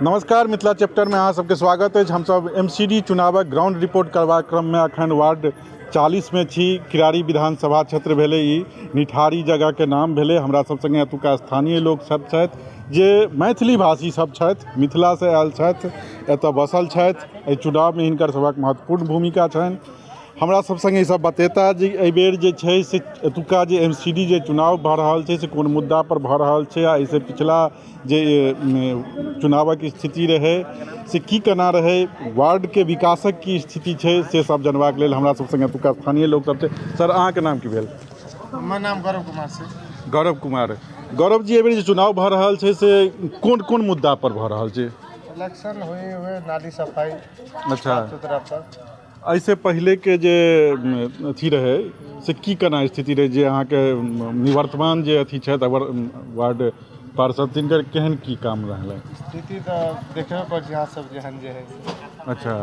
नमस्कार, मिथिला चैप्टरमे अहाँ सबके स्वागत अछि। हमसब MCD चुनावक ग्राउंड रिपोर्ट करबाक क्रममे अखन वार्ड 40मे छी। किरारी विधानसभा क्षेत्र भेलै, ई निठारी जगहके नाम भेलै। हमरा सब सङ्गे एतुका स्थानीय लोक सब छथि जे मैथिली भाषी सब छथि, मिथिलासँ आयल छथि, एतऽ बसल छथि। एहि चुनावमे हिनकर सभक महत्वपूर्ण भूमिका छनि। हमरा सब सङ्गे ई सब बतेता जे एहिबेर जे छै से एतुका जे MCD जे चुनाव भऽ रहल छै से कोन मुद्दापर भऽ रहल छै, आ एहिसँ पिछला जे चुनावक स्थिति रहै से की केना रहै, वार्डके विकासक की स्थिति छै, से सब जनबाक लेल हमरा सब सङ्गे एतुका स्थानीय लोक सब छै। सर, अहाँके नाम की भेल? हमर नाम गौरव कुमार छै। गौरव कुमार। गौरव जी, एहिबेर जे चुनाव भऽ रहल छै से कोन कोन मुद्दा पर भऽ रहल छै? इलेक्शन हुए हुए नाली सफाई। अच्छा। साफ सुथरा पर। एहिसँ पहिलेके जे अथी रहै से की केना स्थिति रहै, जे अहाँके निवर्तमान जे अथी छथि वार्ड पार्षद, तिनकर केहन की काम रहलै? स्थिति तऽ देखबे पर छी अहाँ सब, जेहन जे है से। अच्छा,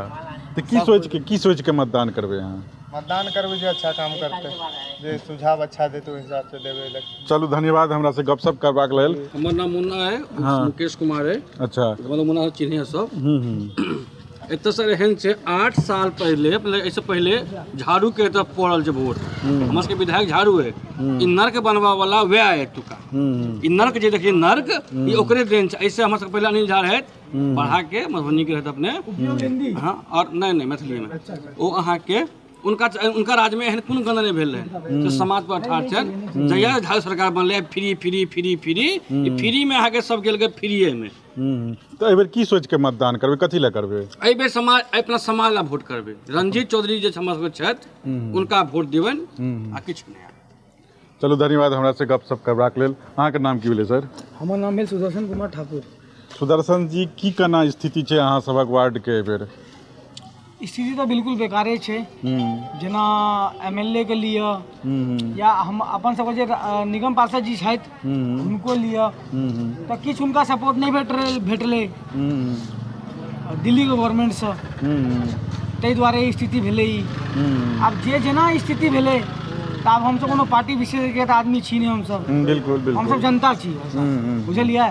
तऽ की सोचिके मतदान करबै अहाँ? मतदान करबै जे अच्छा काम करतै, जे सुझाव अच्छा देतै, ओहि हिसाबसँ देबै इलेक्शन। चलू, धन्यवाद हमरा से गपशप करबाक लेल। हमर नाम मुन्ना है। हाँ। मुकेश कुमार है। मतलब मुन्ना चिन्हे सब। हूँ हूँ एतऽ सर एहन छै, 8 साल पहिले, मतलब एहिसँ पहिले झाड़ू के एतऽ पड़ल छै वोट। हमर सबके विधायक झाड़ू है। ई नर्क बनबा वाला वएह है एतुका। ई नर्क जे देखिए नर्क, ई ओकरे देन छै। एहिसे हमर सबके पहिले अनिल झा रहथि बढ़ा के, मधुबनी के रहथि अपने। हाँ, और नहि नहि, मैथिलीमे ओ अहाँके उनका उनका राज्यमे एहन कोनो गंदा नहि भेल रहै से समाज पर ठाढ़ छनि। जहिया झाड़ू सरकार बनलै, फ्री फ्री फ्री फ्री, ई फ्रीमे अहाँके सब गेल फ्रीएमे। तऽ एहिबेर की सोचिके मतदान करबै, कथी लए करबै? एहिबेर समाज, अपना समाज ला वोट करबै। रंजीत चौधरी जे हमर सबके छथि, हुनका वोट देबनि आ किछु नहि। चलू, धन्यवाद हमरा से गपशप करबाक लेल। अहाँके नाम की भेलै सर? हमर नाम भेल सुदर्शन कुमार ठाकुर। सुदर्शन जी, की केना स्थिति छै अहाँ सभक वार्डके एहिबेर? स्थिति तऽ बिल्कुल बेकारे छै। जेना एम एल ए के लिए या हम अपन सबके जे निगम पार्षद जी छथि, हुनको लिए तऽ किछु हुनका सपोर्ट नहि भेटलै दिल्लीके गवर्नमेंटसँ। ताहि दुआरे ई स्थिति भेलै ई। आब जे जेना स्थिति भेलै, तऽ आब हमसब कोनो पार्टी विशेषके तऽ आदमी छी नहि हमसब। हमसब जनता छी, बुझलियै?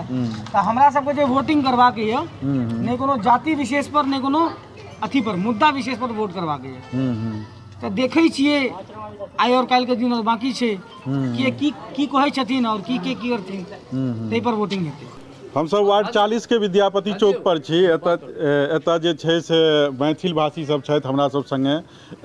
तऽ हमरा सबके जे वोटिंग करबाक यऽ, नहि कोनो जाति विशेष पर, नहि कोनो अथी पर, मुद्दा विशेष पर वोट करबाक यऽ। तऽ देखै छियै, आइ आओर काल्हिके दिन आओर बाँकी छै के की की कहै छथिन आओर की के की करथिन, ताहि पर वोटिंग हेतै। हमसब वार्ड 40के विद्यापति चौक पर छी। एतऽ एतऽ जे छै से मैथिल भाषी सब छथि हमरा सब सङ्गे।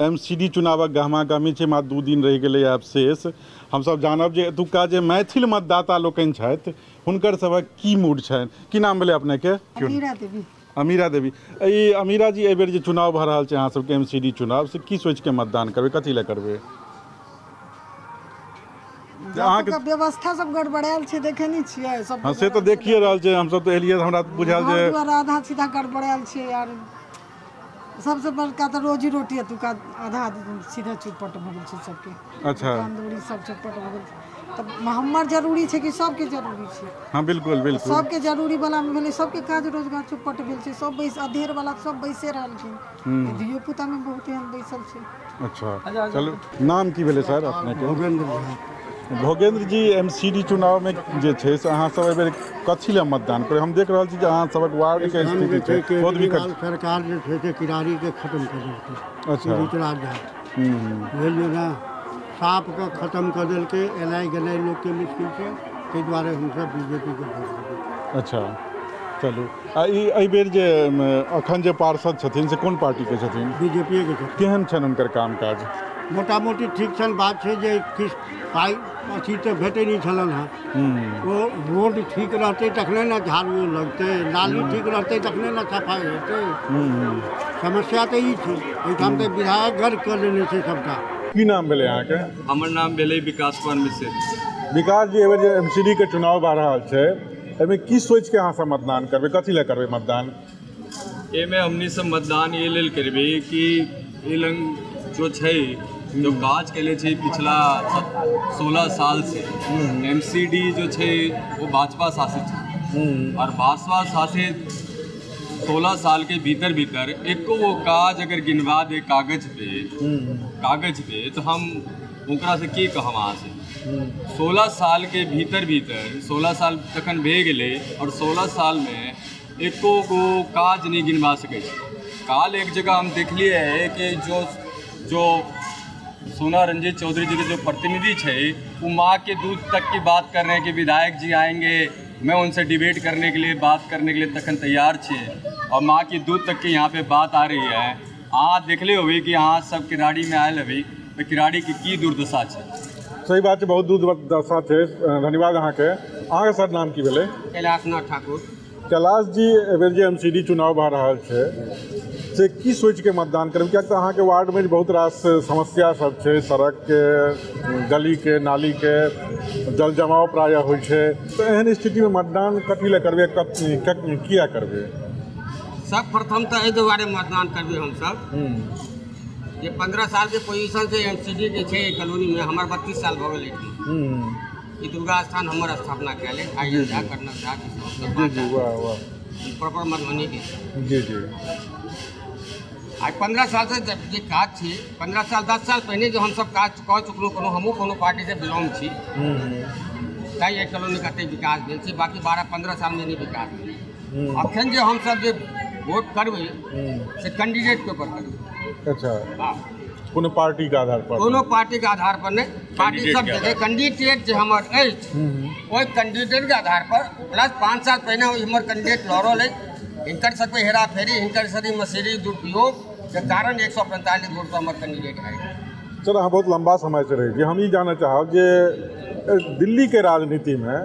MCD चुनावक गहमा गहमी छै, मात्र 2 दिन रहि गेलै आब शेष। हमसब जानब जे एतुका जे मैथिल मतदाता लोकनि छथि, हुनकर सभक की मूड छनि। की नाम भेलै अपनेके? अमीरा देवी। अमीरा देवी। ई अमीरा जी, एहिबेर जे चुनाव भऽ रहल छै अहाँ सबके MCD चुनाव, से की सोचिके मतदान करबै, कथी लए करबै? अहाँके एतुका व्यवस्था सब गड़बड़ायल छै, देखे नहि छियै सब? हँ, से तऽ देखिए रहल छै। हमसब तऽ एलियै तऽ हमरा बुझायल घर जे दुआर आधा सीधा गड़बड़ायल छै आर सबसे बड़का तऽ रोजी रोटी एतुका आधा सीधा चौपट भऽ गेल छै सबके। दुकान दौरी सब चौपट भऽ गेल छै। तऽ हमर जरूरी छै कि सबके जरूरी छै? हँ, बिल्कुल बिल्कुल। सबके जरूरी वाला मे भेलै, सबके काज रोजगार चौपट भेल छै। सब बैस, अधेर वाला सब बैसे रहलखिन। धियो पुता मे बहुत एहन बैसल छै। अच्छा, चलू। नाम की भेलै सर अपनेके? भोगेन्द्र झा। भोगेंद्र जी, MCD चुनावमे जे छै से अहाँ सब एहिबेर कथी लए मतदान करबै? हम देख रहल छी जे अहाँ सबक वार्डके एहिठाम स्थिति जे छै छै बहुत विकट। केजरीवाल सरकार जे छै से किरारीके खत्म कऽ देलकै। ऋतुराज झा, बुझलियै ने, साफके खत्म कऽ देलकै। एनाइ गेनाइ लोकके मुश्किल छै। ताहि दुआरे हमसभ बीजेपीके वोट देबै। अच्छा, चलू। आ ई एहिबेर जे अखन जे पार्षद छथिन से कोन पार्टीके छथिन? बीजेपीएके छथिन। केहन छनि हुनकर काम काज? मोटा मोटी ठीक छनि। बात छै जे किछु पाइ अथी तऽ भेटै नहि छलनि हेँ। ओ रोड ठीक रहतै तखने ने झाड़ुओ लगतै, नाली ठीक रहतै तखने ने सफाइ हेतै। समस्या तऽ ई छै, एहिठाम तऽ विधायक गर्क कऽ देने छै सभटा। की नाम भेलै अहाँके? हमर नाम भेलै विकास कुमार मिश्र। विकास जी, एहिबेर जे MCD के चुनाव भऽ रहल छै, एहिमे की सोचिके अहाँ सब मतदान करबै, कथी लए करबै मतदान? एहिमे हमनी सब मतदान ये लेल करबै कि ई लंग जो छै, जो काज केले छै पिछला 16 साल से, एमसीडी जो छै वो भाजपा शासित छै और भाजपा शासित 16 साल के भीतर भीतर एको वो काज अगर गिनवा दे कागज पे, कागज पे, तो हम ओकरा से की कहब अहाँ से? 16 साल के भीतर भीतर, 16 साल तखन भए गेलै और 16 सालमे एको गो काज नहि गिनबा सकै छै। काल एक जगह हम देखलियै कि जो जो सोना रंजीत चौधरी जी के जो प्रतिनिधि छै वो माँ के दूध तक की बात कर रहे हैं कि विधायक जी आएंगे, मैं उनसे डिबेट करने के लिए, बात करने के लिए तखन तैयार छियै। और माँ के दूध तक के यहाँ पे बात आ रही है। अहाँ देखले होबै कि अहाँ सब किराड़ी में आयल हबी तऽ किराड़ी के की दुर्दशा छै। सही बात छै, बहुत दुर्दशा छै। धन्यवाद अहाँके। अहाँके सर नाम की भेलै? कैलाश नाथ ठाकुर। कैलाश जी, एहिबेर जे MCD चुनाव भऽ रहल छै से की सोचिके मतदान करबै? किएक तऽ अहाँके वार्डमे बहुत रास समस्या सब छै, सड़कके, गलीके, नालीके, जल जमाव प्रायः होइ छै, तऽ एहन स्थितिमे मतदान कथी लए करबै, किया करबै? सब प्रथम तऽ एहि दुआरे मतदान करबै हमसब जे 15 साल के पोजीशन से MCD के छै कॉलोनी में। हमर 32 साल भऽ गेल एहिठाम। ई दुर्गा स्थान हमर स्थापना कयल अछि, I N Jha, Karnak Jha, जी जी, वाह वाह, प्रॉपर मधुबनी के। जी जी। आइ 15 साल से जे काज छै, 15 साल 10 साल पहिने जो हमसब काज कऽ चुकलहुँ, कोनो हमहूँ कोनो पार्टीसँ बिलोंग छी, ताहि एहि कॉलोनीके एतेक विकास भेल छै। बाकी 12-15 सालमे नहि विकास भेल। अखन जे हमसब जे वोट करबै से कैंडिडेटके ऊपर करबै। अच्छा, कोनो पार्टीके आधार पर? कोनो पार्टीके आधार पर नहि, पार्टी सब जगह कैंडिडेट जे हमर अछि ओहि कैंडिडेटके आधार पर। प्लस 5 साल पहिने हमर कैंडिडेट लड़ल अछि, हिनकर सबके हेराफेरी, हिनकर सरी मसीरी दुरुपयोग के कारण 145 वोट हमर कैंडिडेट है। सर, अहाँ बहुत लम्बा समय से रहै छी। हम ई जानऽ चाहब जे दिल्लीके राजनीतिमे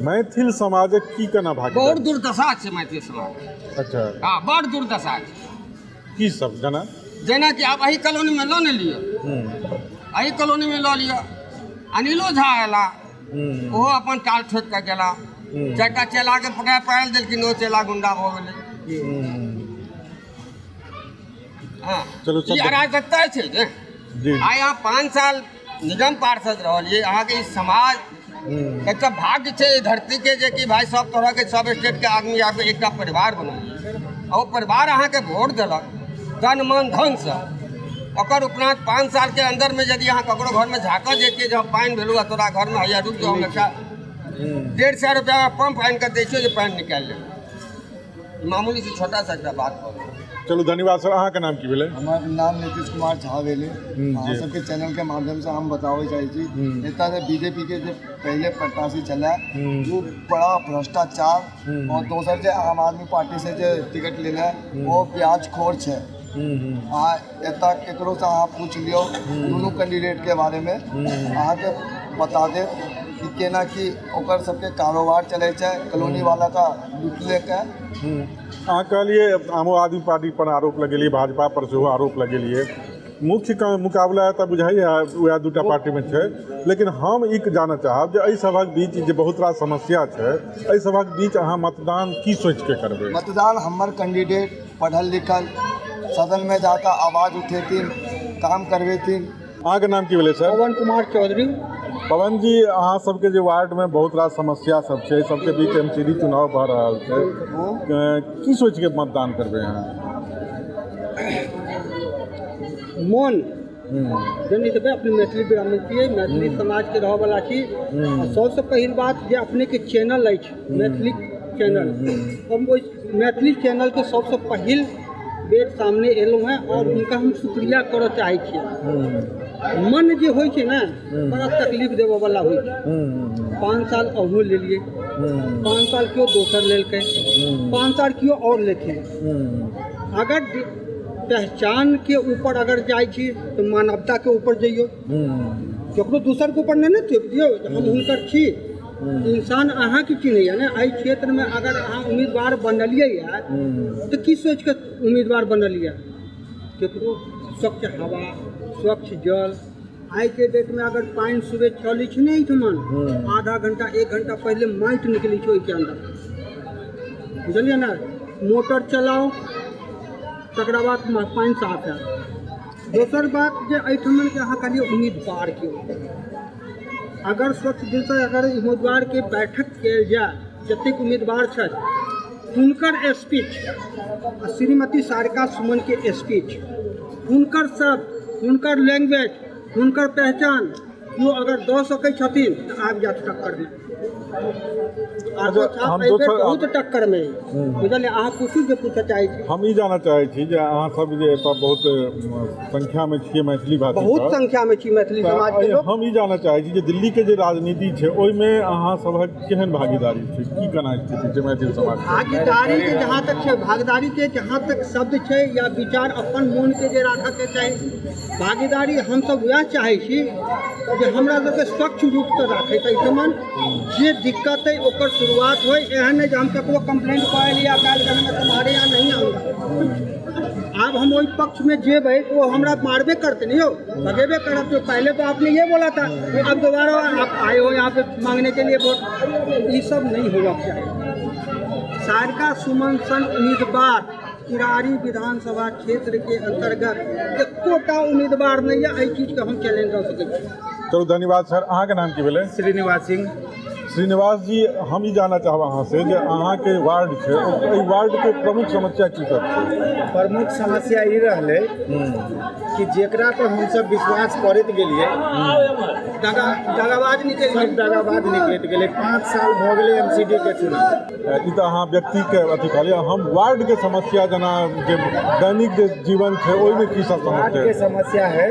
मैथिल समाजक की केना भाग? बहुत दुर्दशा छै मैथिल समाज। अच्छा। हाँ, बड़ दुर्दशा छै। की सब जेना? जेनाकि आब एहि कॉलोनीमे लऽ ने लिअ, एहि कॉलोनीमे लऽ लिअ, अनिलो झा अयला, ओहो अपन टाल ठोकि कऽ गेला, 4टा चेलाके पकड़ि पायल देलखिन, ओ चेला गुंडा भऽ गेलै। हाँ, ई अराजकता छै ने। आइ अहाँ 5 साल निगम पार्षद रहलियै, अहाँके ई समाज एकटा भाग्य छै एहि धरतीके जे कि भाइ सब तरहके सब स्टेटके आदमी आबिके एकटा परिवार बनल, आ ओ परिवार अहाँके वोट देलक तन मन धनसँ। ओकर उपरांत 5 सालके अन्दरमे यदि अहाँ ककरो घरमे झाँकऽ जैतियै जे हम पानि भेलहुँ आ तोरा घरमे हैया रुकि जाउ, हम एकटा 150 रुपैआमे पंप आनि कऽ दै छियौ जे पानि निकालि लेबै। मामूली से छोटा सा एकटा बात करू। चलू धन्यवाद सर। अहाँके नाम की भेलै? हमर नाम नीतीश कुमार झा भेलै। अहाँ सबके चैनलके माध्यमसँ हम बताबै चाहै छी, एतऽ जे बीजेपी के जे पहिले प्रत्याशी छलै ओ बड़ा भ्रष्टाचार, और दोसर जे आम आदमी पार्टी से जे टिकट लेने ओ ब्याजखोर छै। अहाँ एतऽ ककरोसँ अहाँ पूछि लियौ दुनू कैंडिडेटके बारेमे, अहाँके बता देत कि केना की ओकर सबके कारोबार चलै छै, कॉलोनी वाला का लूटले के। अहाँ कहलियै आमो आदमी पार्टी पर आरोप लगेलियै, भाजपा पर सेहो आरोप लगेलियै। मुख्य मुकाबला तऽ बुझाइए वएह दूटा पार्टीमे छै, लेकिन हम ई जानऽ चाहब जे एहि सभक बीच जे बहुत रास समस्या छै, एहि सभक बीच अहाँ मतदान की सोचिके करबै? मतदान हमर कैंडिडेट पढ़ल लिखल, सदनमे जाकऽ आवाज उठेथिन, काम करबेथिन। अहाँके नाम की भेलै सर? पवन कुमार चौधरी। पवन जी, अहाँ सबके जे वार्डमे बहुत रास समस्या सब छै, सबके बीच MCD चुनाव भऽ रहल छै, की सोचिके मतदान करबै अहाँ? मोन जनी देबै, अपने मैथिली ब्राह्मण छियै, मैथिली समाजके रहऽवला छी। सबसँ पहिल बात जे अपनेके चैनल अछि मैथिली चैनल, हम ओहि मैथिली चैनलके सबसँ पहिल बेर सामने एलहुँ हेँ और हुनका हम शुक्रिया करऽ चाहै छियै। मन जे होइ छै ने बड़ा तकलीफ देबऽवला होइ छै। 5 साल अहूँ लेलियै, 5 साल केओ दोसर लेलकै, 5 साल केओ आओर लेथिन। अगर पहचान के ऊपर अगर जाइ छी तऽ मानवता के ऊपर जइयौ, ककरो दोसरके ऊपर नहि ने थोपि दियौ हम हुनकर छी। इंसान अहाँके चिन्हैया ने। एहि क्षेत्रमे अगर अहाँ उम्मीदवार बनलियै तऽ की सोचिके उम्मीदवार बनलियै? ककरो स्वच्छ हवा, स्वच्छ जल। आइके डेटमे अगर पानि सुबह चलै छै ने एहिठमन, आधा घंटा 1 घंटा पहिले माटि निकलै छै ओहिके अन्दर, बुझलियै ने? मोटर चलाउ तकरा बाद पानि साफ हैत। दोसर बात जे एहिठमनके अहाँ कहलियै उम्मीदवारके, अगर स्वच्छ दिलसँ अगर उम्मीदवारके बैठक कयल जाय, जतेक उम्मीदवार छथि हुनकर स्पीच, श्रीमती सारिका सुमनके स्पीच, हुनकर शब्द, हुनकर लैंग्वेज, हुनकर पहचान केओ अगर दऽ सकै छथिन तऽ आबि जायत टक्करमे। आरको छाप एहि बेर बहुत टक्करमे अइ। बुझलियै? अहाँ पूछू जे पूछऽ चाहै छी। हम ई जानऽ चाहै छी जे अहाँ सब जे एतऽ बहुत संख्यामे छियै मैथिली भाषी, बहुत संख्यामे छी मैथिली समाजके लोक। हम ई जानऽ चाहै छी जे दिल्लीके जे राजनीति छै ओहिमे अहाँ सभक केहन भागीदारी छै, की केना स्थिति छै मैथिल समाज? भागीदारी के जहाँ तक छै, भागीदारी के जहाँ तक शब्द छै या विचार अपन मोनके जे राखऽके चाही, भागीदारी हमसब वएह चाहै छी जे हमरा सबके स्वच्छ रूपसँ राखै। एहिठमन जे दिक्कत अइ ओकर शुरुआत होइ। एहन नहि जे हम ककरो कम्प्लेंट कऽ एलियै आ काल्हि हम तुम्हारे यहाँ नहीं आऊँगा। आब हम ओहि पक्षमे जेबै तो ओ हमरा मारबे करते नहीं हो, भगेबे करत। तो पहले तो आपने ये बोला था, अब दोबारा आप आए हो यहाँ पे मांगने के लिए वोट। ये सब नहीं होना चाहिए। सारिका सुमन सन उम्मीदवार किरारी विधानसभा क्षेत्र के अंतर्गत एकोटा उम्मीदवार नहीं है। एहि चीजके हम चैलेंज दऽ सकै छी। चलू धन्यवाद सर। अहाँके नाम की भेलै? श्रीनिवास सिंह। श्रीनिवास जी, हम ई जानऽ चाहब अहाँसँ जे अहाँके वार्ड छै, एहि वार्डके प्रमुख समस्या की सब छै? प्रमुख समस्या ई रहलै कि जेकरा पर हमसब विश्वास करैत गेलियै दगाबाज निकलि सब दगाबाज निकलैत गेलै। 5 साल भऽ गेलै MCD के चुनाव। ई तऽ अहाँ व्यक्तिके अथी कहलियै, हम वार्डके समस्या जेना जे दैनिक जे जीवन छै ओहिमे की सब समस्या? वार्डके समस्या है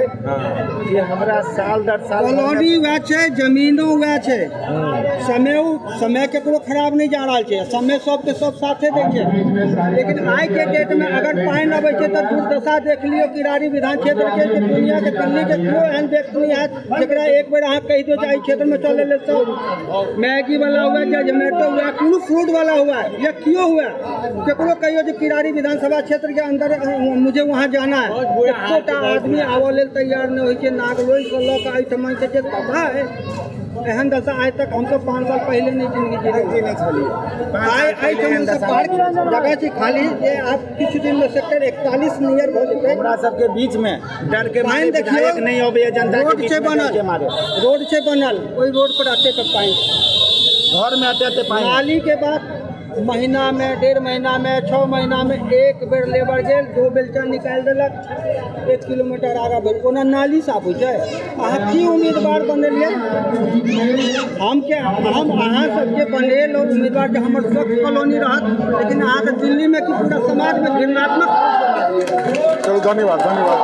कि हमरा साल दर साल कॉलोनी वएह छै, जमीनो वएह छै, समय केकरो खराब नहि जा रहल छै, समय सबके सब साथे दै छै। लेकिन आइके डेटमे अगर पानि अबै छै तऽ दुर्दशा देख लियौ किरारी विधान क्षेत्रके, दुनियाके दिल्लीके केओ एहन व्यक्ति नहि हैत जकरा एक बेर अहाँ कहि दियौ जे एहि क्षेत्रमे चलै लेल सब मैगी वाला हुए चाहे जोमेटो हुए, कोनो फ्रूट वाला हुआ या केओ हुए, केकरो कहियो जे किरारी विधानसभा क्षेत्रके अन्दर मुझे वहाँ जाना है, एकोटा आदमी आबऽ लेल तैयार नहि होइ छै। नागलोइसँ लऽ कऽ एहिठमनके जे दशा है, एहन दशा आइ तक हमसब 5 साल पहिले नहि जिंदगी जीने छलियै। आइ एहिठमन पार्क जगह छै खाली जे आब किछु दिनमे सेक्टर 41 नियर भऽ जेतै। हमरा सबके बीचमे डर के मारे विधायक नहि अबैया, जनता के रोड छै बनल, रोड छै बनल, ओहि रोड पर एतेक पानि, घरमे एते पानि। नाली के बाद महीना में, 1.5 महीना में, 6 महीना में एक बेर लेबर गेल, 2 बेलचा निकालि देलक, 1 किलोमीटर आगाँ बढ़ि। ओना नाली साफ होइ छै। अहाँ की उम्मीदवार बनेलियै? हम अहाँ सबके बनेलहुँ उम्मीदवार जे हमर स्वच्छ कॉलोनी रहत, लेकिन अहाँके दिल्लीमे कि पूरा समाजमे घृणात्मक। चलू धन्यवाद, धन्यवाद।